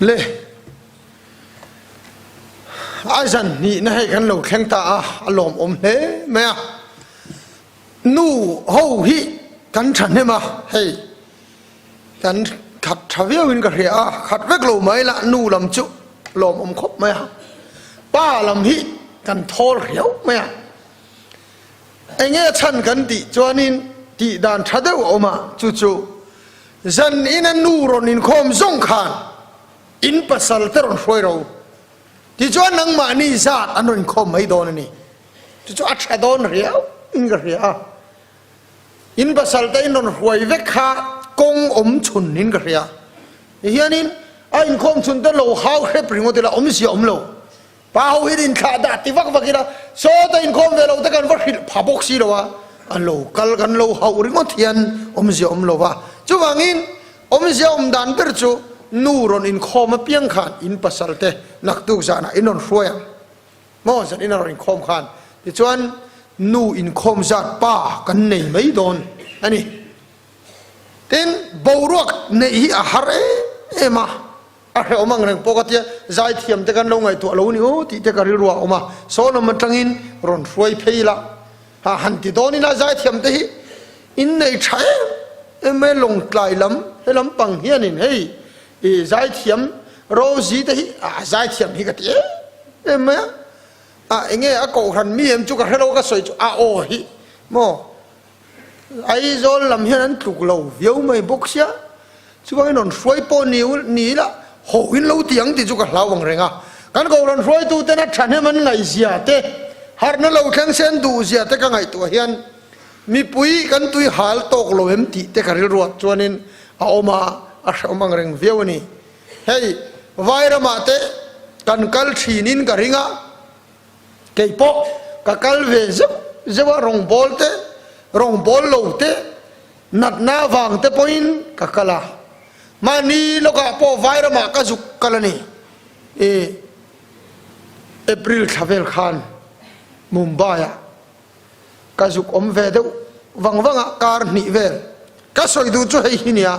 Le a zan hnihna hei kan lo thleng ta a, a lawmawm hle mai a. Nu ho hi kan thahnem a, hei kan khat tha viauin ka hria a, khat vek lo mai la nu lam chu lawmawm khawp mai a. Pa lam hi kan thawl riau mai a. Enge chhan kan tih chuanin tih dan tha deuh a awm a, chu chu zan ina nu rawn inkhawm zawng khan in pasal te rawn hruai ro tichuan nangmahni zat an rawn inkhawm mai dawn a ni. Chu chu a tha dawn riau in ka hria a, in pasal te in rawn hruai vek kha kawng awm chhun in ka hria. Tihianin a inkhawm chhun te lo hau hrep ringawt ila awmzia awm lo. Pa ho hian inthlah dah ti vak vak ila sawta inkhawm ve lo te kan va hrilh pha bawk si lo a, a lo kal kan lo hauh ringawt hian awmzia awm lo va. Chuvangin awmzia awm dan ber chu nu rawn inkhawm apiang khan in pasal te naktuk zanah in rawn hruai ang maw zan in a rawn inkhawm khan tichuan nu inkhawm zat pa kan nei mai dawn a ni. Tin, boruak neih hi a har em em a. A hrehawm ang reng pawh ka tia, zaithiam te kan lo ngaihtuah lo ni aw tih te ka rilru ah a awm a, sawnawm atangin rawn hruai phei ila, ha han ti dawn ila zaithiam te hi in nei tha em em mai lawngtlai lam he lam pang hianin hei i zaithiam Rosie te hi a zaithiam hi ka ti em em mai a, a enge a kohhran mi em chu ka hrelo ka sawi chu a aw hi maw. Aizawl lam hian an tluk lo viau mai bawk sia, chuvangin rawn hruai pawh ni ni ila ho in lo ti ang tih chu ka hlau ang reng a. Kan kohhran hruaituten a thahnem an ngaihzia te, harhna lo thleng se an duhzia te ka ngaihtuah hian mipui kan tui hal tawk lo em tih te ka rilruah chuanin a awm a, a hrehawm ang reng viau a ni. Hei Vairamah te kan kal thinin ka ring a. Kei pawh ka kal ve zeuh zeuh a, rawngbawl te, rawngbawl lo te, natna avang te pawhin ka kal a. Mahni lawkah pawh Vairamah ka zuk kal a ni. I April thla vel khan Mumbai-ah ka zuk awm ve deuh vang vang a, kar hnih vel. Ka sawi duh chu hei hi nia.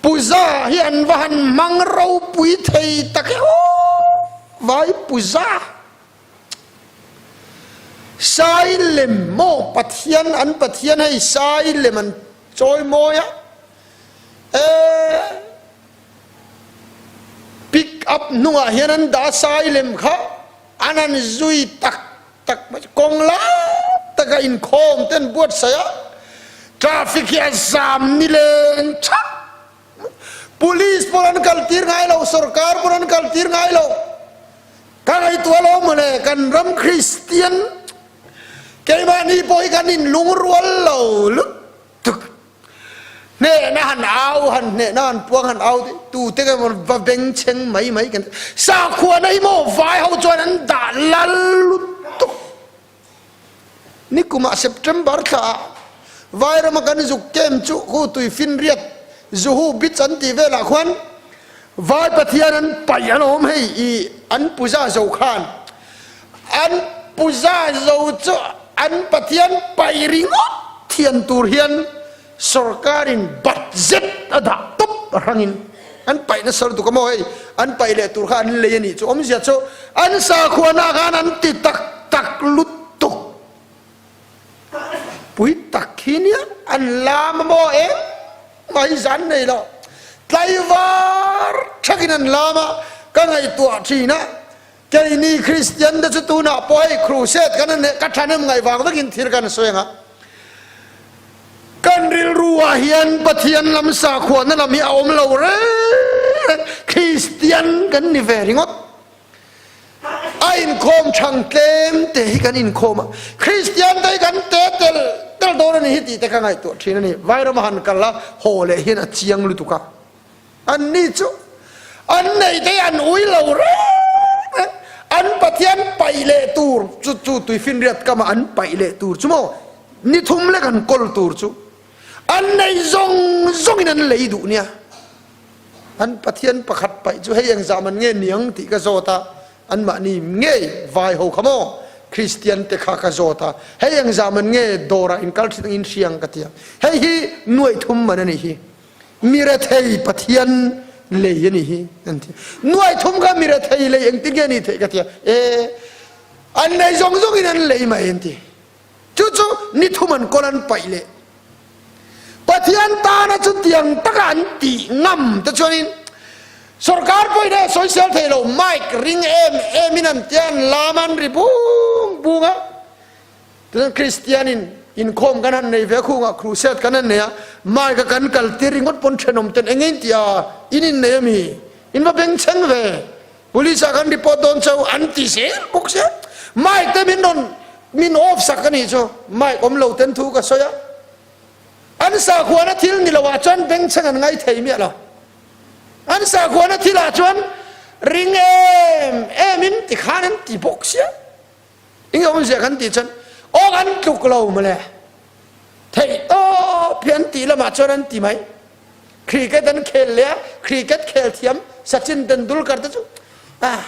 Puza hi an va han hmang ropui thei tak e aw! Vai Puza! Sai lem maw Pathian an Pathian hei sai lem an chawi mawi a, e pick up hnungah hian an dah a sai lem kha an han zui tak tak mai kawng lai taka inkhawm te an buatsaih a, traffic hi a zam ni leng thak police pawn an kal tir ngai lo sorkar pawn an kal tir ngai lo ka ngaihtuah lo mawle kan ram Kristian keimahni pawh hi kan inlungrual lo lutuk. Hnehna han au, han hnehna han puang han au te, tute nge maw va bengchheng mai mai kan ti. Sakhuana hi maw vai ho chuan an dah lal lutuk. Nikumah September thlaah vai rama kan zuk kem chu khu tuifinriat Juhu Beach an tih velah khuan vai Pathian an paih an awm hei i an puja zo khan an puja zo chu an Pathian paih ringawt thian tur hian sorkarin budget a dah tawp a hrangin an paih nasa lutuk a maw hei an paih leh tur kha an lei a nih chu awmzia chu an sakhuana khan an ti tak tak lutuk pui tak hi nia an lam a maw eng mai zan nei lo tlaivar thakin an lam a ka ngaihtuah thin a Keini Kristian te chu tunah pawh hei crusade kan an ka thahnem ngaih vang vekin thil kan sawi ang a. Kan rilru ah hian Pathian lam sakhuana lam hi a awm lo reng reng, Kristian kan ni ve ringawt. A inkhawm thang tlem te hi kan inkhawm a, Kristian te hi kan te tel tel dawn a ni hi tih te ka ngaihtuah thin a ni. Vairam a han kal a, haw leh hian a chiang lutuk a. An ni chu an nei te an ui lo reng reng, an Pathian paih leh tur chu chu tuifinriat kama an paih leh tur chu maw ni thum lek an kawl tur chu an nei zawng zawngin an lei duh nia. An Pathian pakhat paih chu hei engzah man nge niang tih ka zawt a, anmahni ngei vai ho kha maw Kristian te kha ka zawt a, hei engzah man nge dawrah in kal thin angin hriang ka ti a, hei hi nuaih thum man a nih hi. Mi rethei Pathian Lei a nih hi an ti. Nuai thum kha mi rethei lei engtin nge a nih theih ka ti a, e an nei zawng zawng in an lei mai an ti. Chu chu ni thum an kawl an paih leh. Pathian tana chutiang taka an tih ngam te chuanin sorkar pawhin e sawisel thei lo mic ring em em in an tia an lam an ri bung bung a. Tichuan Kristianin inkhawm kan han nei ve khungah crusade kan han nei a, mic a kan kal tir ringawt pawn thenawm ten eng eng tih a in innei ami? In va bengchheng ve? Police ah kan report dawn cheu an ti zel bawk sia. Mic te min rawn min off sak a nih chu. Mic awm lo ten thu ka sawi a. An sakhuana thil ni lo ah chuan bengchheng an ngai thei miah lo. An sakhuana thil ah chuan ring em em in tikhan an ti bawk sia. Eng awmzia kan tih chuan aw an tluk lo mawle. Theih tawp hi an tih lamah chuan an ti mai. Cricket an khel leh a, cricket khel thiam Sachin Tendulkar te chu ah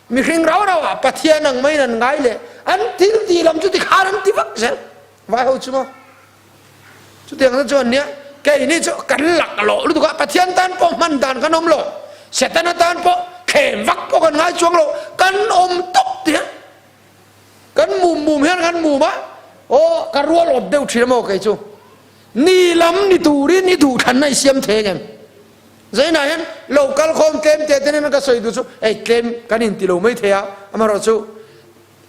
mihring rau rau ah Pathian ang maiin an ngai leh an thil tih lam chu tikhan an ti vak zel. Vai ho chu maw? Chutiang te chuan nia keini chu kan lak lawh lutuk a, Pathian tan pawh hman dan kan awm lo, Setana tan pawh thlem vak pawh kan ngai chuang lo, kan awm tawp ti hian kan mum mum hian kan mum a, aw ka rual awt deuh thin a maw kei chu. Ni lam ni turin i duhthlanna i siam thei ang em? Zainah hian lo kal khawm tlem te te nen ka sawi duh chu hei tlem kan inti lo mai thei a, amaherawhchu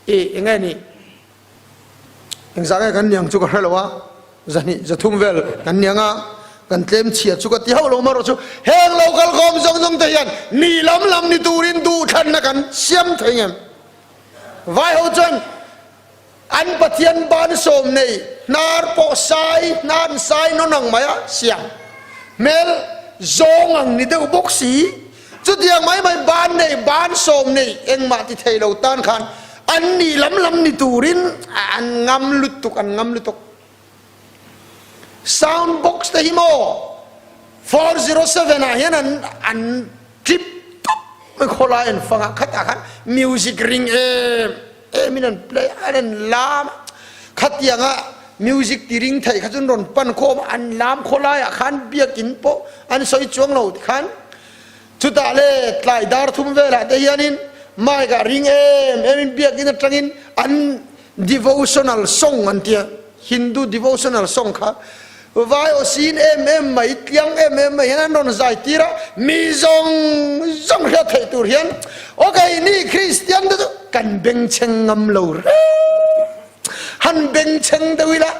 i eng nge ni engzah nge kan niang chu ka hre lo a, zahnih zathum vel kan niang a, kan tlem chhia chu ka ti hauh lo amaherawhchu heng lo kal khawm zawng zawng te hian ni lam lam ni turin duhthlanna kan siam thei ang em? Vai ho chuan An Pathian ban sawm nei hnar pawh sai hnar sai nawn ang mai a siam hmel zawng ang ni deuh bawk si. Chutiang mai mai ban nei ban sawm nei engmah ti thei lo tan khan an ni lam lam ni turin an ngam lutuk an ngam lutuk. Sound box te hi maw 407 ah hian an an trip tawp mai khawlai an fang ah khatah khan music ring em em in an play an an lam a khatiang a music ti ring thei kha chu an rawn pan khawm a an lam khawlai ah khan biakin pawh an sawi chuang lo tikhan chutah le tlai dar thum velah te hianin mic ah ring em em in biakin atangin an Devotional song an tia, Hindu devotional song kha vai aw sin em em mai, tliang em em mai hian an rawn zai tir a, mi zawng zawng hriat theih tur hian aw keini Kristian te chu kan bengchheng ngam lo reng, han bengchheng deuh ila.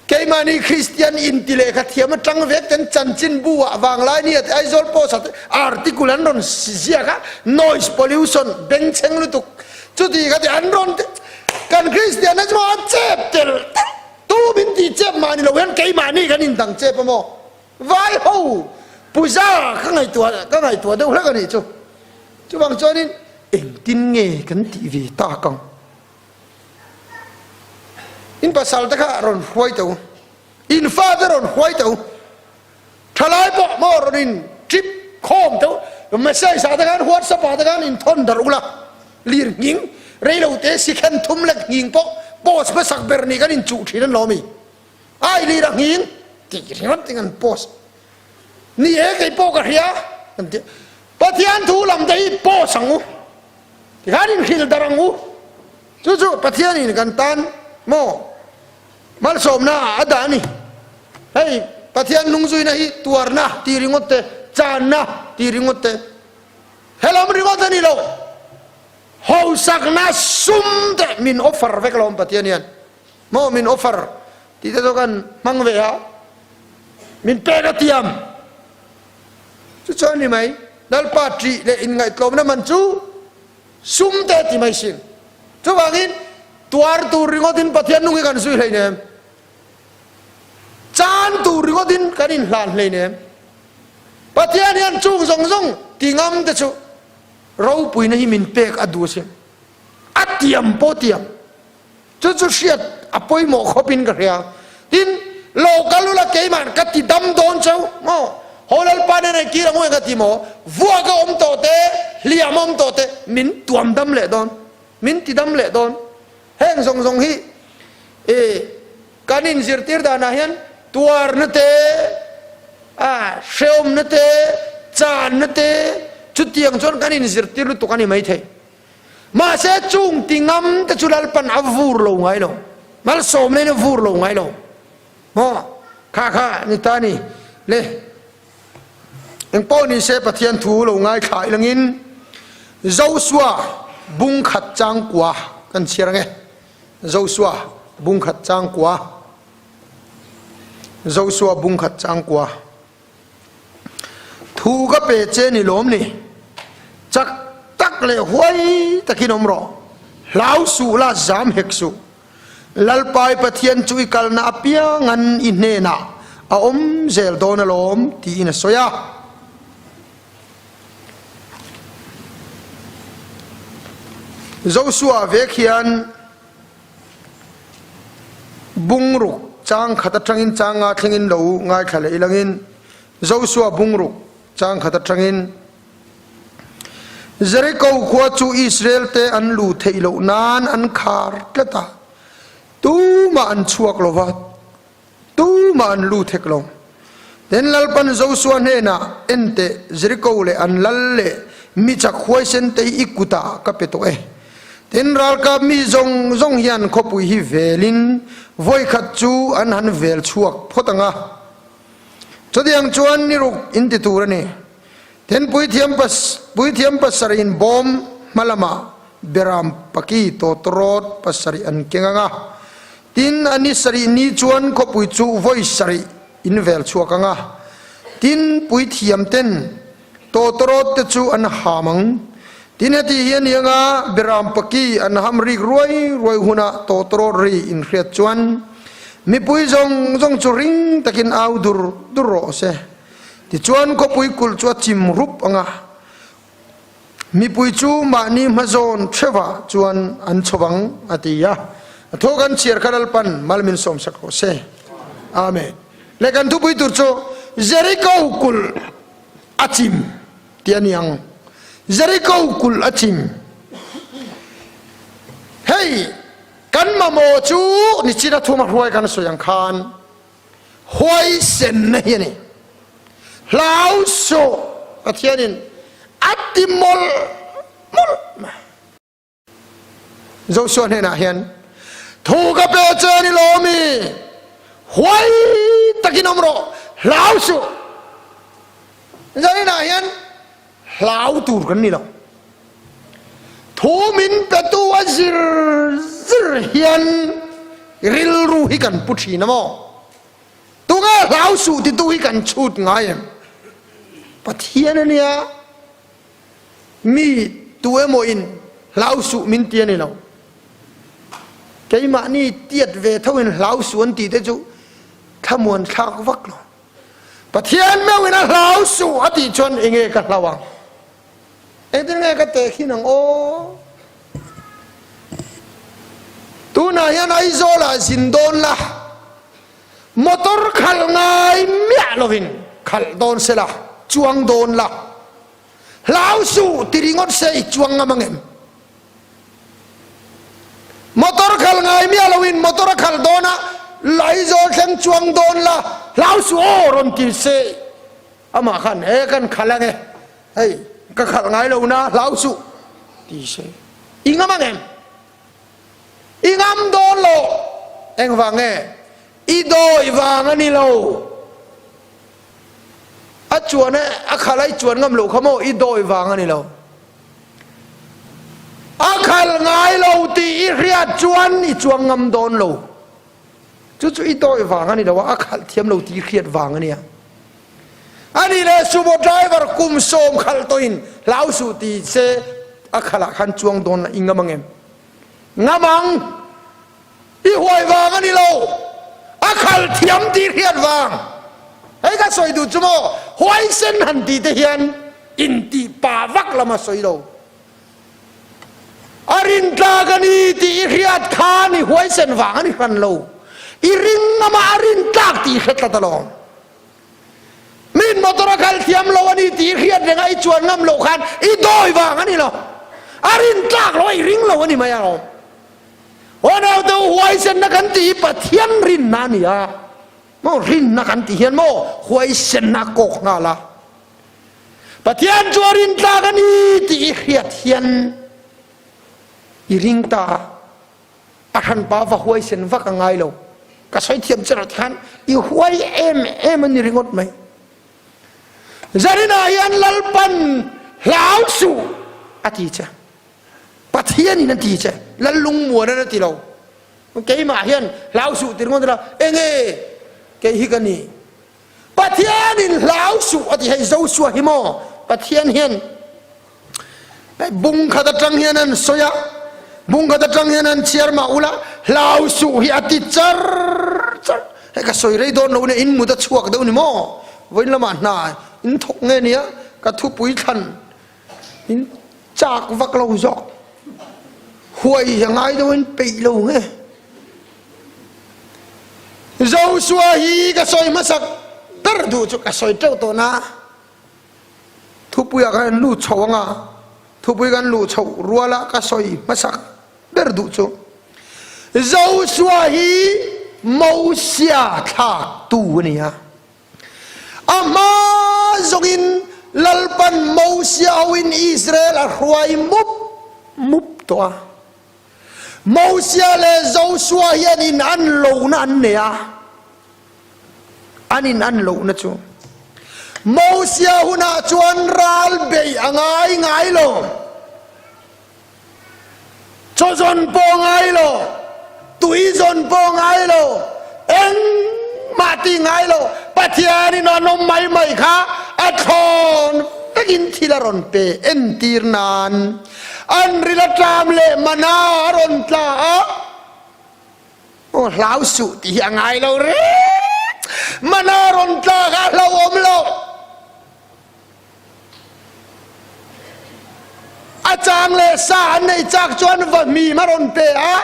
Keimahni Kristian inti lehkha thiam atang vek ten chanchinbu ah vanglai ni ate Aizawl Post ah te article an rawn ziak a, noise pollution bengchheng lutuk chuti kha ti an rawn ti kan Kristian na chu a chep tel tel tu min ti chep mah ni lo hian keimahni kan indang chep a maw vai ho puja ka ngaihtuah ka ngaihtuah deuh hlek a nih chu chuvang chuanin engtin nge kan tih ve tak ang. In pasal te kha rawn hruai teh u, in fa te rawn hruai teh u, thalai pawh maw rawn in trip khawm teh u, message ah te khan whatsapp ah te khan in thawn darh ula, lir nghing rei lo te sikhen thum lek nghing pawh post hmasak ber nih kan in chuh thin an lo ami, ai lir a nghing tih ringawt ting an post ni e kei pawh ka hria an ti, Pathian thu lam te hi post ang u. Tikhan in hrilh darh ang u. Chu chu Pathianin kan tan maw malsawmna a dah a ni. Hei Pathian nungzuina hi tuarna tih ringawt te, channa tih ringawt te, helam ringawt a ni lo. Hausakna sum te min offer vek alawm Pathian hian. Maw min offer tih te chu kan hmang ve a, min pek a tiam. Chu chuan ni mai, Lalpa ṭih leh inngaihtlawmna man chu sum te a ti mai sin. Chuvangin, tuar tur ringawtin Pathian nung hi kan zui hleinem. Chan tur ringawtin kan inhlan hleinem. Pathian hian chung zawng zawng ti ngam te chu ropuina hi min pek a duh asin. A tiam pawh tiam. Chu chu hriat a pawimawh khawpin ka hria. Tin, lo kal ula keimah ka ti dam dawn cheu maw? Haw Lalpa nen an kir ang u eng a ti maw? Vuak a awm tawh te, hliam a awm tawh te, min tuam dam leh dawn, min ti dam leh dawn. Heng zawng zawng hi i kan inzirtir danah hian tuarna te, a hrehawmna te, channa te chutiang chuan kan inzirtir lutuk a ni maithei. Mahse chung ti ngam te chu Lalpan a vur lo ngai lo. Malsawmna in a vur lo ngai lo. Maw? Kha kha ni ta ni. Le engpawh ni se Pathian thu lo ngaithla ilangin Joshua bung khat chang kua kan chhiar ange. Joshua bung khat chang kua. Joshua bung khat chang kua. Thu ka pe che ni lawm ni. Chak tak leh huai takin awm rawh. Hlau suh la zam hek suh. Lalpai Pathian chu i kalna apiangan i hnenah a awm zel dawn alawm tiin a sawi a. Joshua vek hian bungruk chang khat atangin chang nga thlengin lo ngaithla leh ilangin Joshua bungruk chang khat atangin Jeriko khua chu Israel te an luh theih loh nan an khar tlat a, tumah an chhuak lo va, tumah an lut hek lo. Tin, Lalpan Josua hnenah, En teh, Jeriko leh an lal leh mi chak huaisen te hi i kutah ka pe tawh e. Tin, ralkap mi zawng zawng hian khawpui hi velin vawikhat chu an han vel chhuak phawt ang a. Chutiang chuan ni ruk in ti tur a ni. Tin, puithiam puithiam pasarih in bawm hma lamah beram paki tawtawrawt pasarih an keng ang a. Tin, a ni sarih ni chuan khawpui chu vawi sarih in vel chhuak ang a. Tin, puithiam ten tawtawrawt te chu an ham ang. Tin, heti hi a ni ang a, beram paki an ham rik ruai ruai hunah tawtawrawt ri in hriat chuan mipui zawng zawng chu ring takin au dur dur rawh se. Tichuan khawpui kulh chu a chim rup ang a, mipui chu mahni hmazawn theuhah chuan an chho ang, a ti a. A thaw kan chhiar kha Lalpan mal min sawmsak rawh se. Amen. Le kan thupui tur chu Jericho kulh a chim tih a ni ang. Jericho kulh a chim. Hei kan mamawh chu nichina thuma hruai kan sawi ang khan Huaisenna hi a ni. Hlau suh, Pathianin a ti mawlh mawlh mai. Joshua hnenah hian, Thu ka pe che ni lo mi, huai takin awm rawh, hlau suh. Zaninah hian hlau tur kan ni lo. Thu min petu a zir zir hian rilru hi kan pu thin a maw? Tunge hlau suh titu hi kan chhut ngai em? Pathian a nia, mi tu emaw in hlau suh min ti a ni lo. Keimahni tiat ve tho in hlau suh an tih te chu thlamuan thlak vak lo. Pathian meuhin a hlau suh a tih chuan enge ka hlau ang? Engtin nge ka tehkhin ang aw? Tunah hian Aizawlah zin dawn la, motor khalh ngai miah lovin khalh dawn se la, chuang dawn la. Hlau suh ti ringawt se i chuang ngam ang em? Motor khalh ngai miah loin motor a khalh dawn a, Aizawl thleng chuang dawn la, hlau suh aw rawn ti se amah khan he kan khalh ang e, hei ka khalh ngai lo na hlau suh ti se i ngam ang em? I ngam dawn lo, engvang nge? I dawi vang a ni lo. A chuan e, a khalh a i chuan ngam loh kha maw i dawi vang a ni lo. A khal ngai lo tih i hriat chuan i chuang ngam dawn lo. Chu chu i dawi vang a ni lo a, a khalh thiam lo tih i hriat vang a nia. A nih leh sumo driver kum sawm khalh tawhin hlau suh ti se a khalh ah khan chuang dawn la i ngam ang em? Ngam ang! I huai vang a ni lo, a khal thiam tih hriat vang. Hei ka sawi duh chu maw, huaisen han tih te hian intih pa vak lam a sawi lo. A rintlak a ni tih i hriat khan i huaisen vang a ni hran lo. I ring ngama a rintlak tih i hre tlat alawm. Min motor a kal thiam lo a ni tih i hriat renga i chuan ngam loh khan i dawi vang a ni lo. A rintlak lo a i ring lo a ni mai alawm. Aw naute u huaisenna kan tih hi Pathian rinna a ni a, maw rinna kan tih hian maw huaisenna a kawk nghal a. Pathian chu a rintlak a ni tih i hriat hian i ring ta a, a hranpa va huaisen vak a ngai lo. Ka sawi thiam che rawh tikhan i huai em em a ni ringawt mai. Zarinah hian Lalpan hlau suh a ti che. Pathianin a ti che. Lal lungmuanan a ti lo. Keimah hian hlau suh ti ringawt ila enge kei hi ka ni. Pathianin hlau suh a ti hei Joshua hi maw Pathian hian bung khat atang hian an sawi a bung khat atang hian an chhiar mah ula hlau suh hi a ti char char hei ka sawi rei dawn lo nia in mut a chhuak deuh ni maw vawiin lamah hna in thawk nge nia ka thupui thlan in chak vak lo zawk huai a ngai deuh in peih lo nge Joshua hi ka sawi hmasak ber duh chu ka sawi teuh tawh na. Thupuiah khan an lut chho anga, thupui kan luh chhoh ruala ka sawi hmasak ber duh chu Joshua hi Mosia thlaktu a ni a. A hma zawngin Lalpan Mosia hoin Israel a hruai mup mup tawh a. Mosia leh Joshua hian in an lohna an nei a, an in an lohna chu Mosia hunah chuan ral beih a ngai ngai lo, chaw zawn pawh a ngai lo, tui zawn pawh a ngai lo, engmah tih ngai lo, Pathianin an awm mai mai kha a thlawn vekin thil a rawn pe entir nan. An ril a tlam leh mana a rawn tla a, aw hlau suh tih hi a ngai lo reng, mana a rawn tla kha a hlauhawm lo. A chang leh sa an nei chak chuan va hmim a rawn pe a,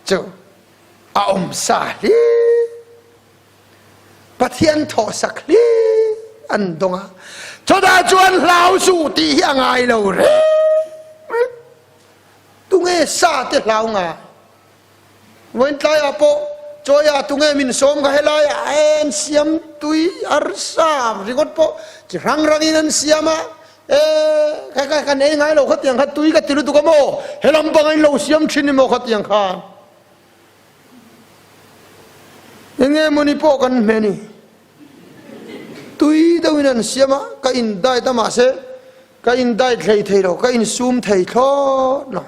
chu a awm sa hlir. Pathian thawhsak hlir an dawng a, chutah chuan hlau suh tih hi a ngai lo reng reng. Tunge sa te hlau ngai? Vawiin tlaiah pawh chawiah tunge min sawm kha helaiah an siam tui arsa ringawt pawh chi hrang rangin an siam a, e kha kha kan ei ngai lo khatiang kha tui ka ti lutuk a maw, helam panga in lo siam thin emaw khatiang khan. Enge mawni pawh kan hme ni. Tui deuhin an siam a, ka in diet a mahse ka in diet hlei thei lo, ka in sum thei thlawt lo.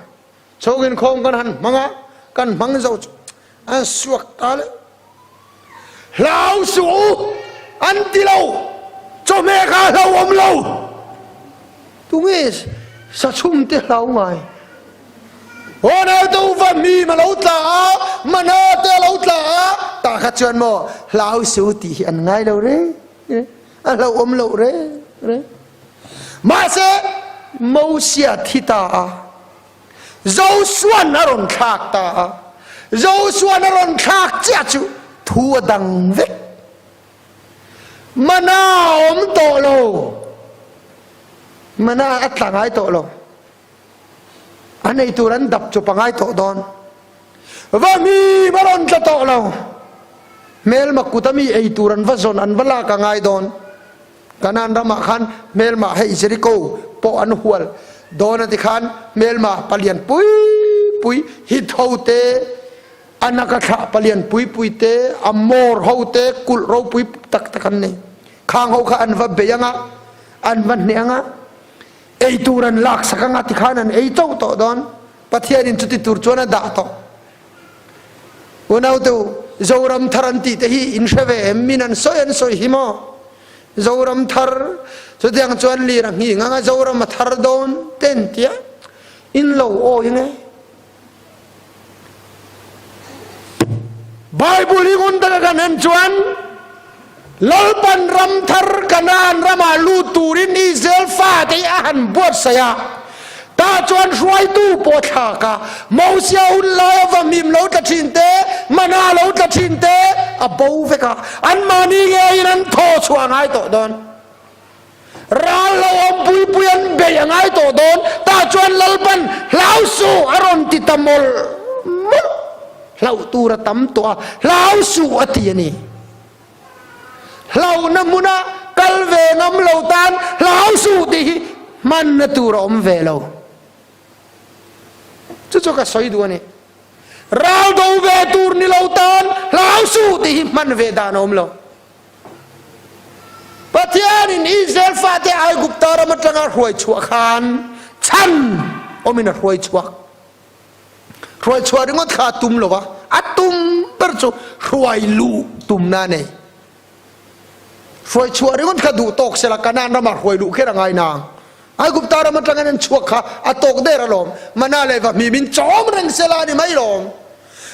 Chhawkin khawm kan han hmang a, kan hmang zo chu an suak ta le. Hlau suh u an ti lo, chawhmeh kha a hlauhawm lo. Tunge sachhum te hlau ngai? Aw naute uva hmim a lo tla a, mana te a lo tla a, tah kha chuan maw hlau su tih hi an ngai lo reng reng, a hlauhawm loh reng reng. Mahse Mosia thi ta a, Josua'n a rawn thlak ta a, Josua'n a rawn thlak chiah chu thu a dang vek. Mana a awm tawh lo, mana a tla ngai tawh lo. A nei tur an dap chawp a ngai tawh dawn. Va mi va rawn tla tawh lo. Hmelma kut a mi ei tur an va zawn an va lak a ngai dawn. Kanaan ramah khan hmelma hei Jericho pawh an hual dawn a ti khan hmelma palian pui pui Hit ho te, Anaka thlah palian pui pui te, Amor ho te kulh ropui tak tak an nei. Khang ho kha an va bei ang a, an va hneh ang a. Ei tur an lak sak anga tikhan an ei chauh tawh dawn. Pathianin chuti tur chuan a dah tawh. Unaute u, Zoram thar an tih te hi in hre ve em? Min an sawi an sawi hi maw? Zoram thar, chutiang chuan lir a nghing anga Zoram a thar dawn te an tia, in lo awi nge? Bible hi ngun taka kan en chuan Lalpan ram thar Kanaan ramah lut turin Israel fate hi a han buatsaih a, tah chuan hruaitu pawh a thlak a, Mosia hun laia vahmim lo tla thin te, mana lo tla thin te a bo vek a, anmahni ngeiin an thaw chhuah a ngai tawh dawn. Ral lo awm pui pui an bei a ngai tawh dawn, tah chuan Lalpan hlau suh a rawn ti ta mawlh mawlh. Hlauh tur a tam tawh a, hlau suh a ti a ni. Hlauhna hmuna kal ve ngam lo tan hlau Hmanna tur a awm ve lo. Chu chu ka sawi duh a ni. Ral do ve tur ni lo tan hlau suh tih hi hman ve dan a awm lo. Pathianin Israel fate Aigupta ram atanga hruai chhuah khan chhan awmin a hruai chhuak. Hruai chhuah ringawt kha a tum lo va, a tum ber chu hruai luh tumna a nei. Hruai chhuah ringawt kha duh tawk sela Kanaan ramah hruai luh kher a ngai nang. Aigupta ram atangin an chhuak kha a tawk der alawm. Mana leh vahmim in chawm reng sela a ni mai lawm.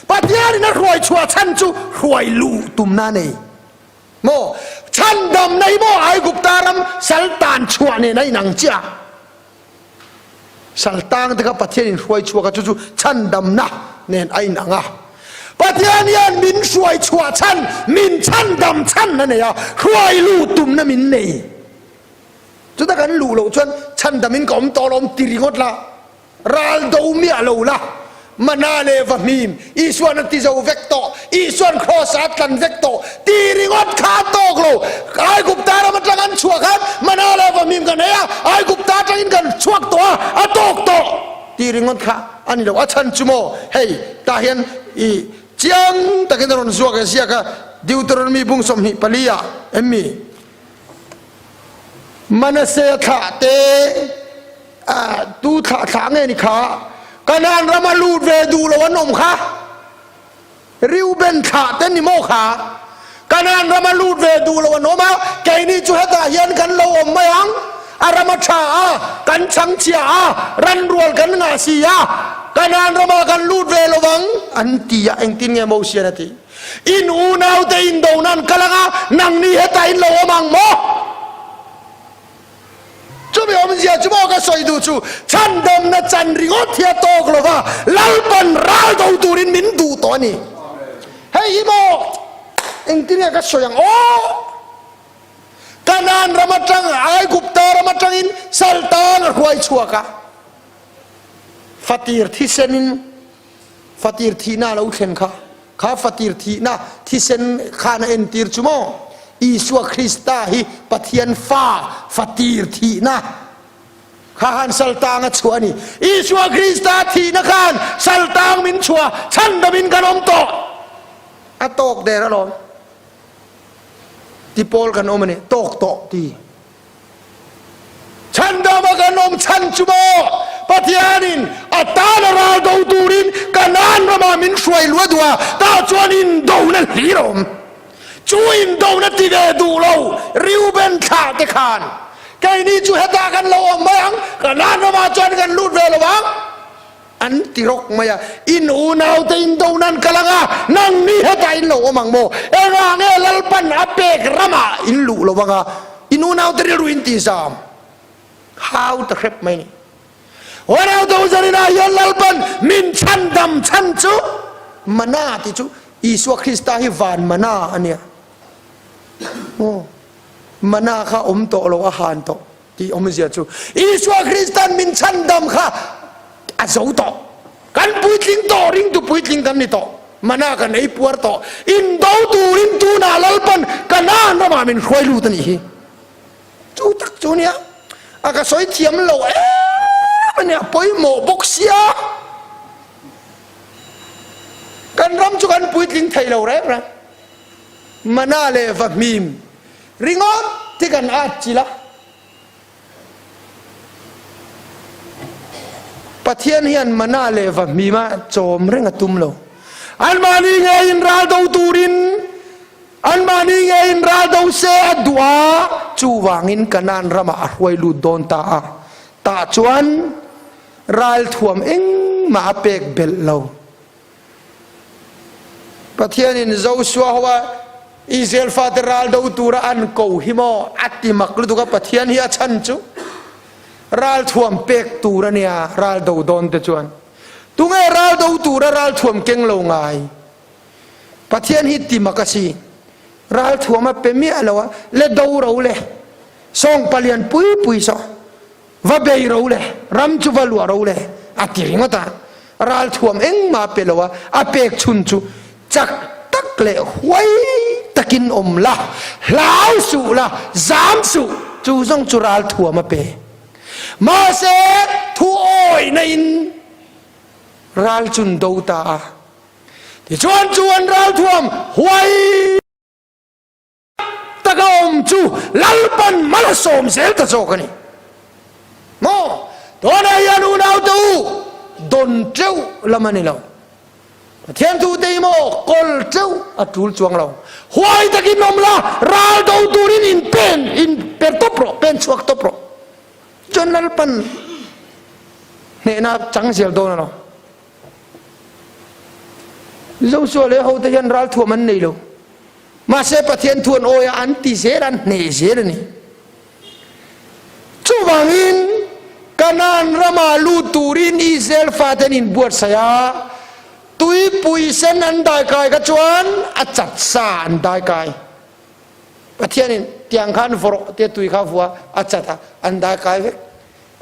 Pathianin a hruai chhuah chhan chu hruai luh tumna a nei. Maw? Chhandamna hi maw Aigupta ram sal tan chhuah nen a inang chiah. Sal tang te kha Pathian in hruai chhuak a, chu chu chhandamna nen a inang a. Pathian hian min hruai chhuah chhan, min chhandam chhan a nei a, hruai luh tumna min nei. Chuta kan luh loh chuan chhandamin ka awm tawh lo awm ti ringawt la. Ral do miah lo la, mana leh va hmim, Isuan a ti zo vek tawh, Isuan kraws ah a tlan vek tawh ti ringawt kha a tawk lo. Aigupta ram atang an chhuah khan mana leh va hmim kan ei a, Aigupta atangin kan chhuak tawh a, a tawk tawh ti ringawt kha a ni lo. A chhan chu maw hei tah hian i chiang takin a rawn zuak e ziak a, Deuteronomy bung 24 ah em mi? Manasseh thlah te tu thlah thlah nge ni kha Kanaan rama lut ve duh lo an awm kha Reuben thlah te ni maw kha Kanaan rama lut ve duh lo an awm a keini chu hetah hian kan lo awm mai ang a rama tha a kan chhangchhia a ranrual kan ngah si a Kanaan rama kan lut ve lo vang an ti a engtin nge Mosian a tih In unaute indo nan kal anga nangni hetah in lo awm ang maw? Chumi awmzia chu maw ka sawi duh chu chhandamna chan ringawt hi a tawk lo va, Lalpan ral do turin min duh tawh a ni. Hei hi maw engtin nge ka sawi ang aw? Kanaan ram atang, Aigupta ram atangin Saltang a hruai chhuak a, fatir thisenin Fatir thihna a lo thlen kha, kha fatir thihna thisen khan a entir chu maw? Isua Krista hi Pathian fa fatir thihna kha khan saltang a chhuah a ni. Isua Krista thihna khan saltang min chhuah, chhandamin kan awm tawh. A tawk der alawm. Ti pawl kan awm a ni, tawk tawh ti. Chhandama kan awm chhan chu maw Pathianin a tana ral do turin Kanaan ramah min hruai luah duh a, tah chuan indona hlir a awm. Chu indona ti ve duh lo Reuben thlah te khan keini chu hetah kan lo awm mai ang, Kanaan ramah chuan kan lut ve lo ang an ti rawk mai a. In unaute indona an kal ang a, nangni hetah in lo awm ang maw? Engah nge Lalpan a pek ramah in luh lo ang a, in unaute rilru in tihzam hau ta hrep mai ni. Unau dozarinah hian Lalpan min chhandam chhan chu mana tih chu Isua Krista hi van mana a nia. Aw, mana kha awm tawh lo a han tawh. Tih awmzia chu Isua Kristan min chhandam kha a zo tawh. Kan puitling tawh, ringtu puitling kan ni tawh. Mana kan ei puar tawh. Indo turin tunah Lalpan Kanaan ramah min hruai lut a nih hi. Chu tak chu nia. A ka sawi thiam lo em a nia, pawimawh bawk sia. Kan ram chu kan puitling thei lo reng reng. Mana leh vahmim Ringawt hi kan at chilh a, Pathian hian mana leh va hmima chawm reng a tum lo. Anmahni ngeiin ral do turin anmahni ngeiin ral do se a duh a, chuvangin Kanaan ramah a hruai lut dawn ta a. Tah chuan ralthuam engmah a pek belh lo. Pathianin Joshua ho a Israel fate ral do tura an ko hi maw a ti mak lutuk a Pathian hi a chhan chu ral thuam pek tur a nia ral do dawn te chuan tunge ral do tura ral thuam keng lo ngai Pathian hi ti mak a si ral thuam a pe miah lo a le do ro le sawng palian pui pui saw Va bei ro le, ram chu va luah ro le, a ti ringawt a. Ralthuam engmah a pe lo a, a pek chhun chu chak tak leh huai takin awm la, hlau suh la, zam suh, chu zawng chu ralthuam a pe. Mahse thu awihna in ral chun do ta a. Tichuan chu an ralthuam huai taka awm chu Lalpan mal a sawm zel ta zawk a ni. Maw? Tunah hian unaute u, dawn teuh lam a ni lo. Pathian thute hi maw kawl teuh a tul chuang lo. Huai takin awm la, ral do turin in pen in per tawp rawh, pen chhuak tawp rawh. Chuan Lalpan hnehna chang zel dawn a lo. Joshua leh hote hian ralthuam an nei lo. Mahse Pathian thu an awi a, an ti zel a, an hneh zel a ni. Chuvangin Kanaan rama lut turin Israel fate an inbuatsaih a, tuipui sen an daikai kha chuan a chat sa an daikai. Pathianin tiang khan vaw rawh tia tui kha vua a chat a, an daikai vek.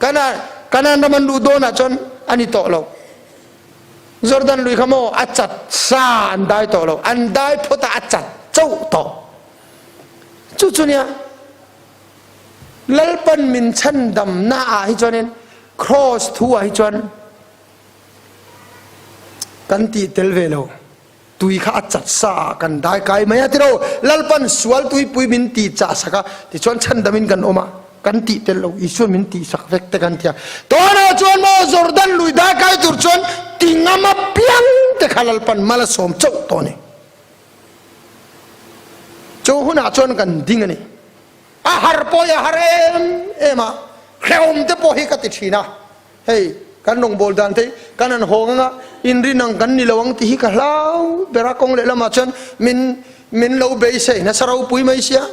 Kanaan Kanaan ram an luh dawnah chuan a ni tawh lo. Jordan lui kha maw a chat sa an dai tawh lo. An dai phawt a, a chat chauh tawh. Chu chu nia Lalpan min chhandam na ah hi chuanin Cross thu ah hi chuan kan tih tel ve lo. Tui kha a chat sa ah kan dai kai mai a tiro. Lalpan sual tuipui min tih chah sak a, tichuan chhandam in kan awm a, kan tih tel lo. Isuan min tih sak vek te kan ti a. Tunah chuan maw Jordan lui dai kai tur chuan ti ngam apiang te kha Lalpan mal a sawm chauh tawh a ni. Chu hunah chuan kan ding a ni. A har pawh hi a har em em a, hrehawm te pawh hi ka ti thin a. Hei kan rawngbâwl dan te hi kan han hawng anga inrin ang kan ni lo ang tih hi ka hlau ber a, kawng lehlamah chuan min min lo beisei nasa ropui mai sia.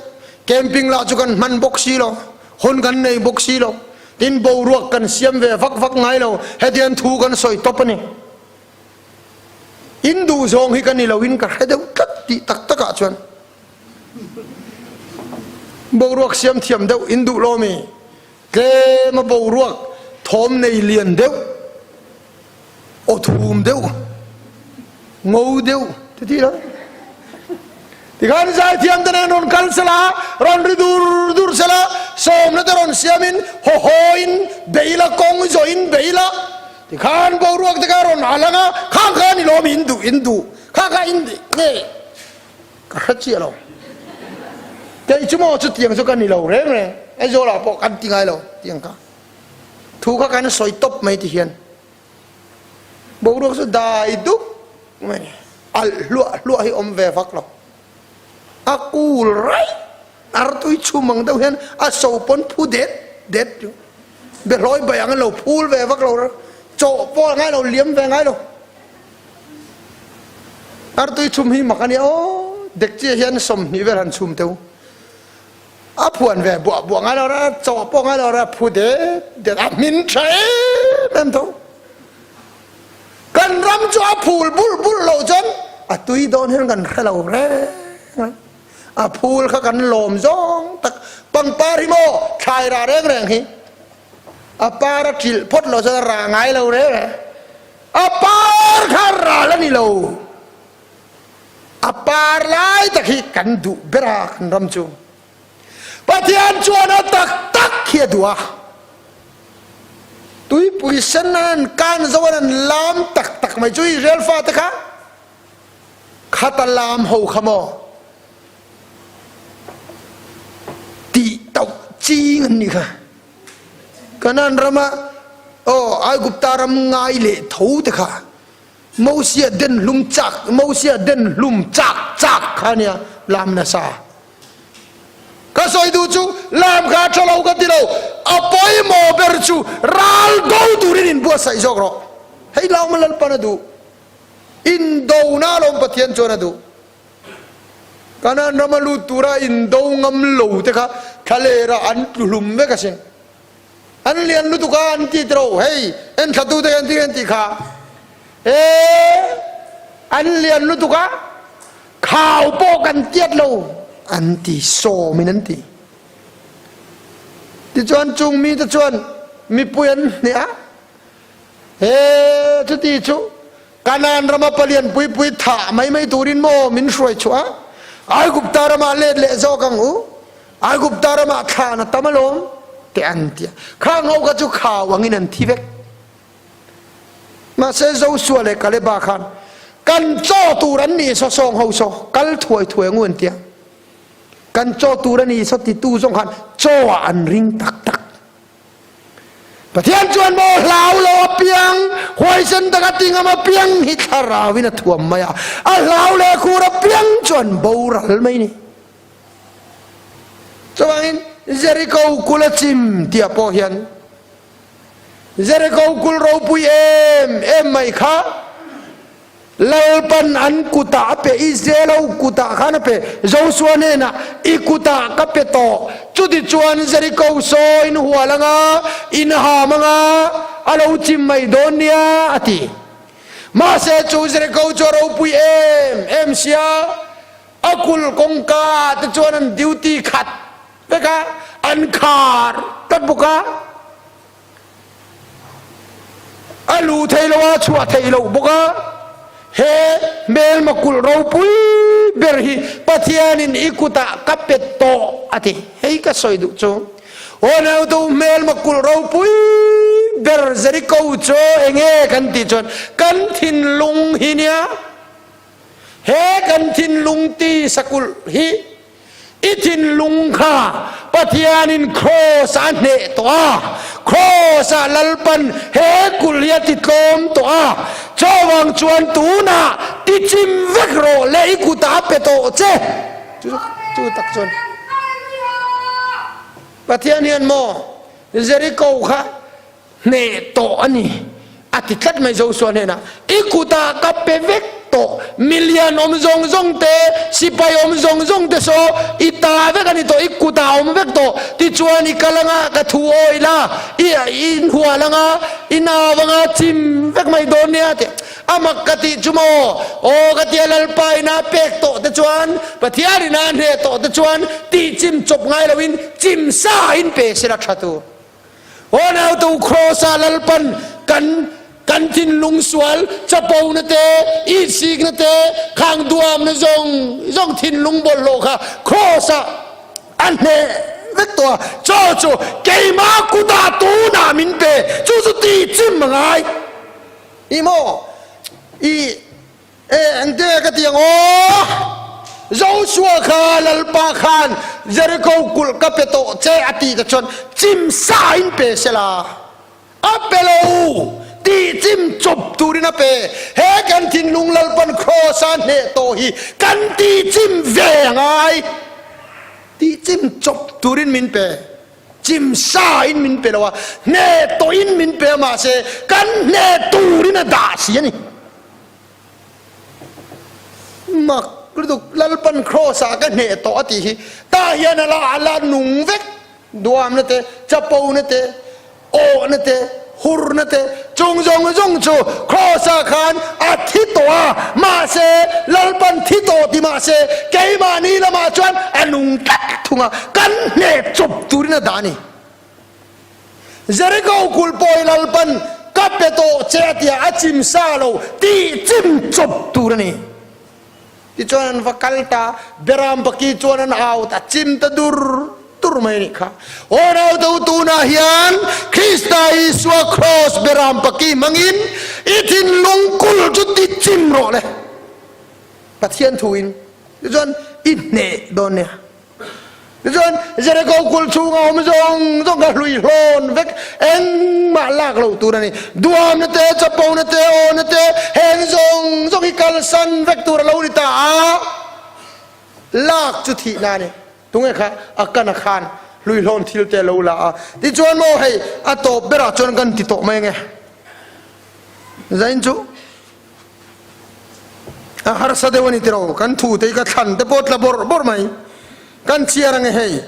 Camping lah chu kan hman bawk si lo, hun kan nei bawk si lo, tin boruak kan siam ve vak vak ngai lo, hetiang thu kan sawi tawp a ni. In duh zawng hi ka ni lo in ka hre deuh tlat tih tak takah chuan boruak siam thiam deuh in duh lo mi? Tlem a boruak thawm nei lian deuh, aw thum deuh, ngo deuh ti ti lo. Tikhan zaithiam te nen rawn kal sela, rawn ri dur dur sela, sawmna te rawn siamin haw haw in bei la, kawng zawh in bei la. Tikhan boruak te kha rawn al ang a, khang kha ni lawm in duh in duh, kha kha in nge ka hre chiah lo. Kei chu maw chutiang chu ka ni lo reng reng, Aizawl ah pawh kan ti ngai lo tiang kha. Thu kha kan sawi tawp mai ti hian boruak chu dai dup mai alh hluah hluah hi awm ve vak lo. A kul raih artui chhum ang deuh hian a so pawn phu det det chu behlawi bai ang lo phul ve vak lo chawh pawh a ngai lo liam ve ngai lo. Artui chhum hi mak a nia aw dek chiah hian 20 vel han chhum teu a phuan ve buah buah ngai lo ra chawh pawh ngai lo ra phu det det a hmin tha em em tho. Kan ram chu a phul bulh bulh loh chuan a tui dawn hian kan hre lo reng a, a phul kha kan lawm zawng tak. Pangpar hi maw thlai rah reng reng hi a par a ṭilh phawt loh chuan a rah ngai lo reng reng. A par kha ral a ni lo, a par lai tak hi kan duh ber a kan ram chu. Pathian chuan a tak tak hi a duh a, tuipui sen an han kan zo an han lam tak tak mai chu Israel fate kha khata lam ho kha maw tih tauh ching an nih kha. Kanaan rama aw Aigupta ram ngai leh tho te kha Mosia den hlum chak Mosia den hlum chak chak kha nia lam nasa. Ka sawi duh chu lam kha a tha lo ka ti lo, a pawimawh ber chu ral do turin inbuatsaih zawk rawh. Hei Lauma Lalpan a duh, indona alawm Pathian chuan a duh. Kanaan rama lut tura indo ngam lo te kha thlalera an tlu hlum vek asin. An lian lutuk a an ti tiro, hei enthla te hian ti an tih kha. E an lian lutuk a khau pawh kan tiat lo an ti sawmin an ti. Tichuan chung mite chuan mipui an hneh a, he chuti chu Kanaan rama palian pui pui thah mai mai turin maw min hruai chhuah a, Aigupta ramah let leh zawk ang u, Aigupta ramah thlan a tam alawm. Te an ti a. Khang ho kha chu khau angin an thi vek. Mahse Joshua leh Kaleba khan kan chaw tur an nih saw sawng ho saw kal thuai thuai angu an ti a. Kan chaw tur a nih saw titu zawng khan chaw ah an ring tak tak. Pathian chuan maw hlau lo apiang, huaisen taka tingam apiang hi thlarau in a thuam mai a, a hlau leh khur apiang chuan boral mai ni. Chuvangin Jericho kul a chim tih ah pawh hian Jericho kul ropui em em mai kha Lalpan an kutah a pe, Israel ho kutah khan a pe, Joshua hnenah, I kutah ka pe tawh, chutichuan Jericho saw in hual anga, in ham anga, a lo chim mai dawn nia, a ti. Mahse chu Jericho chu a ropui em em sia, a kul kawngka te chuan an duty khat vek a, an khar tlat bawk a. A luh theih loh a, chhuah theih loh bawk a, he hmelma kulh ropui ber hi Pathianin i kutah ka pe tawh a ti. Hei ka sawi duh chu, aw nautu hmelma kulh ropui ber Jeriko chu enge kan tih chuan kan thinlung hi nia. He kan thinlung ti sakulh hi I thinlung kha Pathianin Kraws ah a hneh tawh a, Kraws ah Lalpan he kulh hi a ti tlawm tawh a, chuvang chuan tunah ti chim vek rawh le i kutah a pe tawh che. Chu tak chuan Pathian hian maw Jericho kha Hneh tawh a ni, a ti tlat mai Joshua hnenah. I kutah ka pe vek tawh, milian awm zawng zawng te, sipai awm zawng zawng te saw i ta vek a ni tawh, i kutah a awm vek tawh. Tichuan i kal anga ka thu awih la, i inhual anga, i nau anga chim vek mai dawn nia a ti. A mak ka tih chu maw? Aw ka tia Lalpa ina pek tawh te chuan, Pathian ina hneh tawh te chuan tihchim chawp ngai loin chim sa in pe sela tha tur. Aw nautu Kraws-ah Lalpan kan kan thinlung sual chapo na te, ihsik na te, khang duam na zawng zawng thinlung bawlhhlawh kha Kraws-ah a hneh vek tawh a, chaw chu keimah kutah tunah min pe, chu chu tihchim a ngai. I maw? I E, engte ka ti ang aw? Joshua kha Lalpa khan Jericho kulh ka pe tawh che a tih te chuan chim sa in pe sela, a pe lo tih chim chawp turin a pe. He kan thinlung Lalpan Kraws a hneh tawh hi kan tih chim ve a ngai. Tih chim chawp turin min pe. Chim sa in min pe lo a, hneh tawhin min pe a mahse kan hneh turin a dah si a ni. Mak lutuk Lalpan Kraws ah ka hneh tawh a tih hi tah hian a la a la nung vek duamna te chapo na te awh na te hur na te chung zawng zawng chu Kraws ah khan a thi tawh a mahse Lalpan thi tawh ti mahse keimahni lamah chuan a nung tlat thung a kan hneh chawp turin a dah a ni. Jericho kulh pawh hi Lalpan ka pe tawh che a tia a chim sa lo tih chim chawp tur a ni. Tichuan an va kal ta, Beram paki chuan an au ta, chim ta dur dur mai a nih kha. Aw naute u tunah hian Krista Isua Kraws Beram paki hmangin i thinlung kulh chu ti chim rawh le. Pathian thuin tichuan i hneh dawn nia. Tichuan, Jeriko kulh chhunga awm zawng zawng kha hlui hlawn vek, engmah lak loh tur a ni. Duamna te, chapona te, awna te, heng zawng zawng hi kalsan vek tur a lo ni ta a, lak chu thihna a ni. Tunge kha a kana khan hlui hlawn thil te a lo la a. Tichuan maw hei a tawp berah chuan kan ti tawh mai ange. Zain chu. A harsa deuh a ni tiro, kan thu te hi ka thlan te pawh tla bawrh bawrh mai. Kan chhiar ange hei,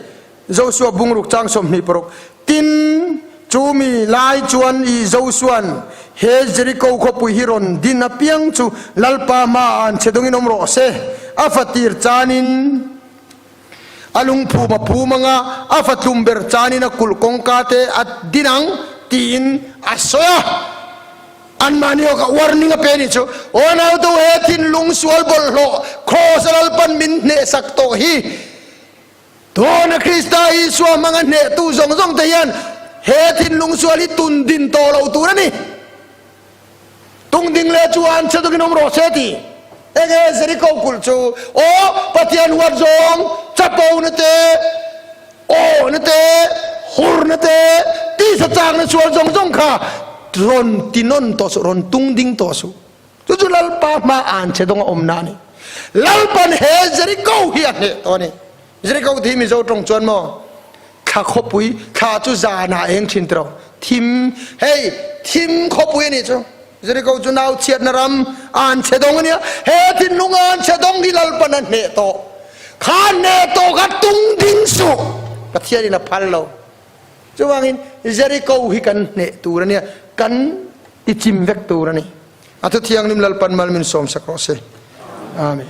Joshua bungruk chang 26, Tin, chu mi lai chuan i Joshua'n he Jeriko khawpui hi rawn din apiang chu Lalpa hmaah an che dawngin awm rawh se, a fatir chanin a lungphum a phum anga a fatlum ber chanin a kulh kawngka te a din ang tiin a sawi a. Anmahni awkah warning a pe a nih chu. Aw nautu he thinlung sual bawlhhlawh Kraws a Lalpan min hnehsak tawh hi. Tuna Krista Isua hmanga hnehtu zawng zawng te hian he thinlung sual hi tun din tawh lo tur a ni. Tung ding leh chu an chhe takin awm rawh se ti. Enge Jeriko kulh chu? Aw, Pathian huat zawng, chapo na te, aw na te, hur na te, tisa chak na sual zawng zawng kha rawn ti nawn tawh suh, rawn tung ding tawh suh. Chu chu Lalpa hma an chhe dawng a awmna a ni. Lalpan he Jeriko hi a hneh tawh a ni. Jeriko ti hi Mizo tawng chuan maw thla khawpui, thla chu zanah eng thin tiraw, thim, hei thim khawpui a nih chu. Jeriko chu nau chhiatna ram an chhe dawng a nia. He thinlung an chhe dawng hi Lalpan a hneh tawh. Kha hneh tawh kha tung ding suh. Pathianin a phal lo. Chuvangin Jeriko hi kan hneh tur a nia, kan tichim vek tur a ni. A thu thianghlim Lalpan mal min sawmsak rawh se. Amen.